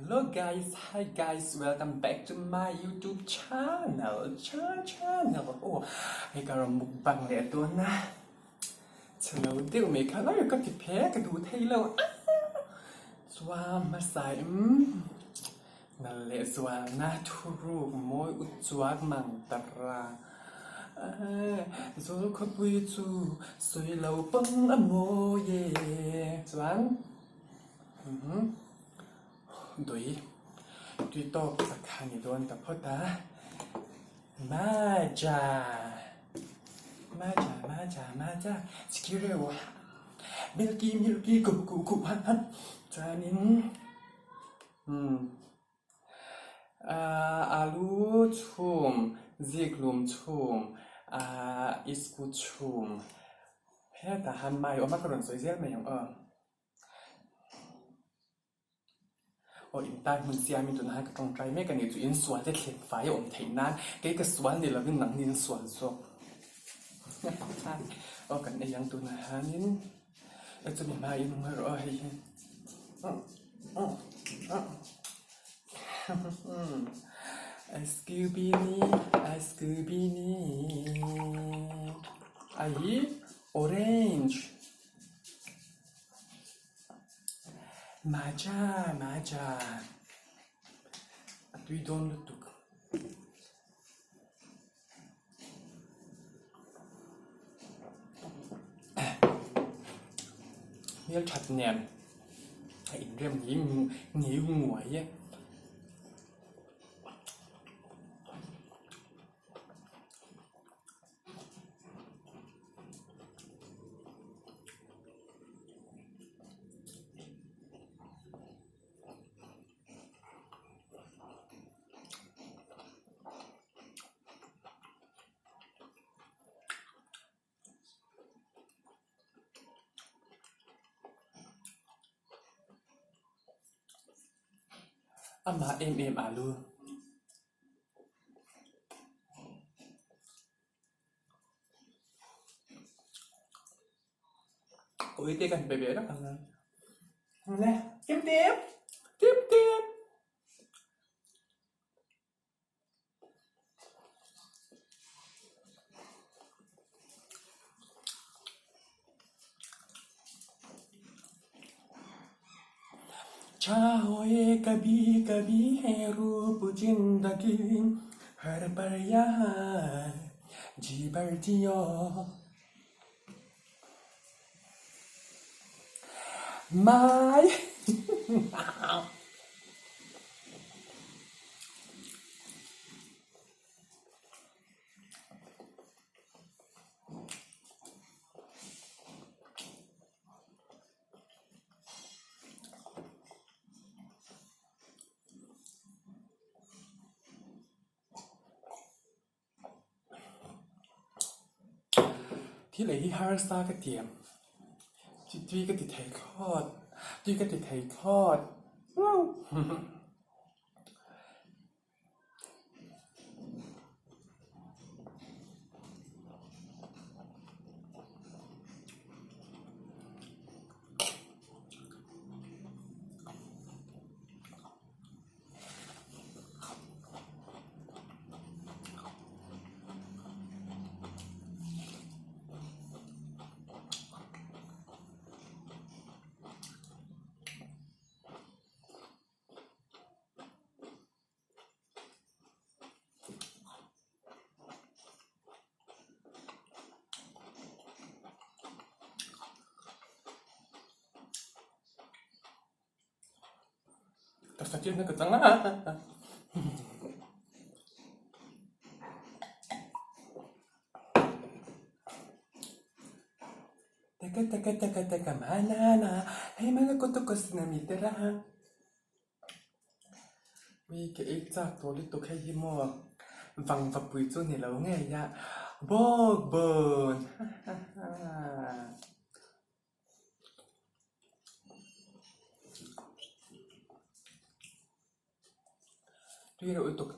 Hello guys, hi guys, welcome back to my YouTube channel, channel. Oh, hei ka rawn mukbang leh dawn a, chhelo deuh mai kha lai ka ti phe ka duh thei lo a, chuan hmasa in nal leh zualna thuruk mawi ut chuak mang tara zawl khawpui chu sawi lo pawn a mawi e chuan. Dui tui tawk tak a ni dawn ta phawt a, Maja Maja Maja Maja Chikireu Milky Milky Ku Ku Ku Ha Ha chuanin umm ahh alu chhum ziklum chhum ahh iskut chhum hetah han mai awm a ka rawn sawi zel mai ang aw. Aw in tan hmun siamin tunah hian ka tawngtai mek a ni chu in sual te thlen fai a awm theih nan kei ka sual ni lovin nangni in sual zawk aw kan ei ang tunah hianin e chumi hmain ngawi rawh aw hei hi Scooby-ni Scooby-ni ai orange. Maja maja a tui dawn lutuk. Hmel that nen a inrem ngei nguai e. Amah em em alu. Ui te kan pe ve rak ang a. Le, tim tim, tim tim. Chahoye kabhi kabhi hai roop zindagi har par yahan ji bhar jiyo Mai Thil ei hi harsa ka ti em? Tui ka ti thei thlawt, tui ka ti thei thlawt. Taksa chiah na ka chang a. Taka taka taka taka manana hei mana koto kosina mitera. Mi ka ei chak tawh lutuk hei hi maw vang va pui chu ni lo ngei a bawk bawn ha ha ha. Tui reuh lutuk.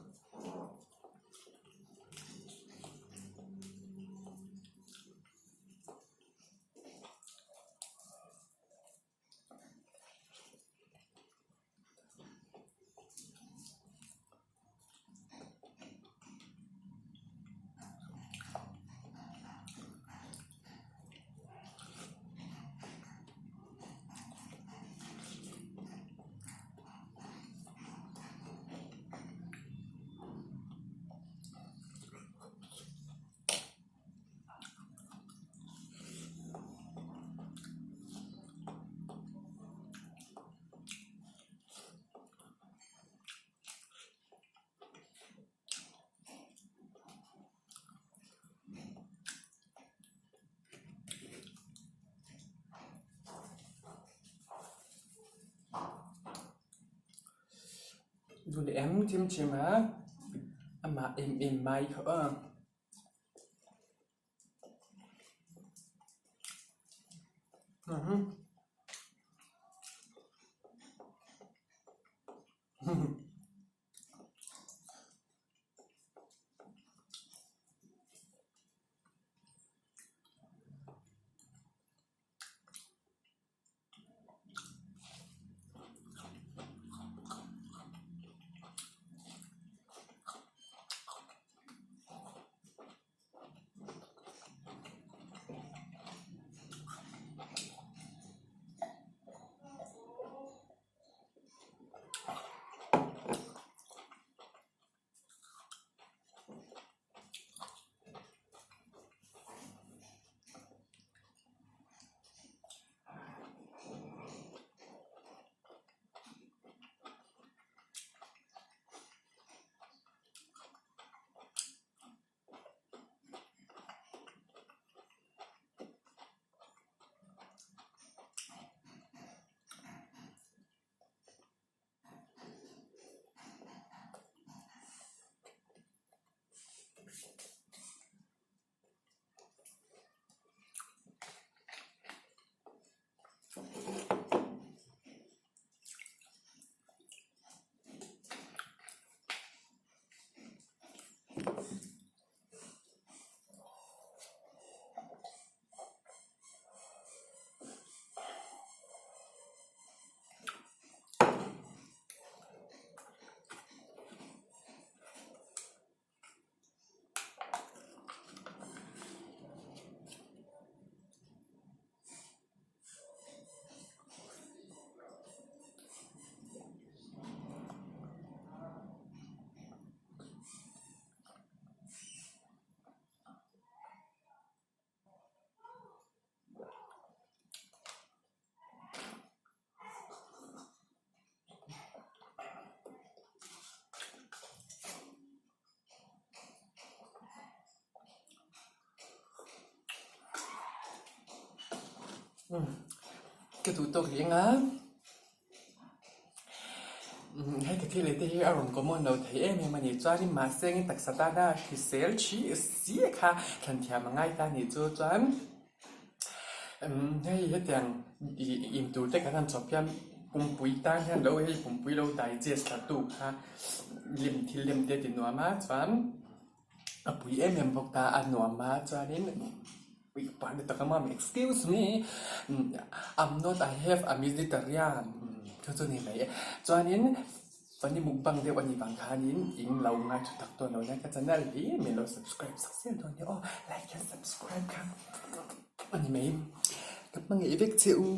Duh leh em thim thim a, amah em em mai kha aw. Ka duh tawk reng a, hei ka thil ei te hi a rawn common lo thei em em a ni. Chuanin mahse engin taksa tana hrisel thi si kha thlan thiam a ngai ta a nih chu chuan hei hetiang in tur te kan han chhawp hian pumpui tan hian lo hei pumpui lo digest thla tu kha lem thil lem te a ti nuam a chuan. A pui em em bawk ta a nuam a chuanin excuse me I'm not I have a vegetarian chu chu ni mai e chuanin funny mukbang deuh a nih vang khanin in lo ngai thu tak dawn lo nia ka channel hi min lo subscribe sak zel dawn nia aw like and subscribe kha a ni mai ka hmangaih vek che u.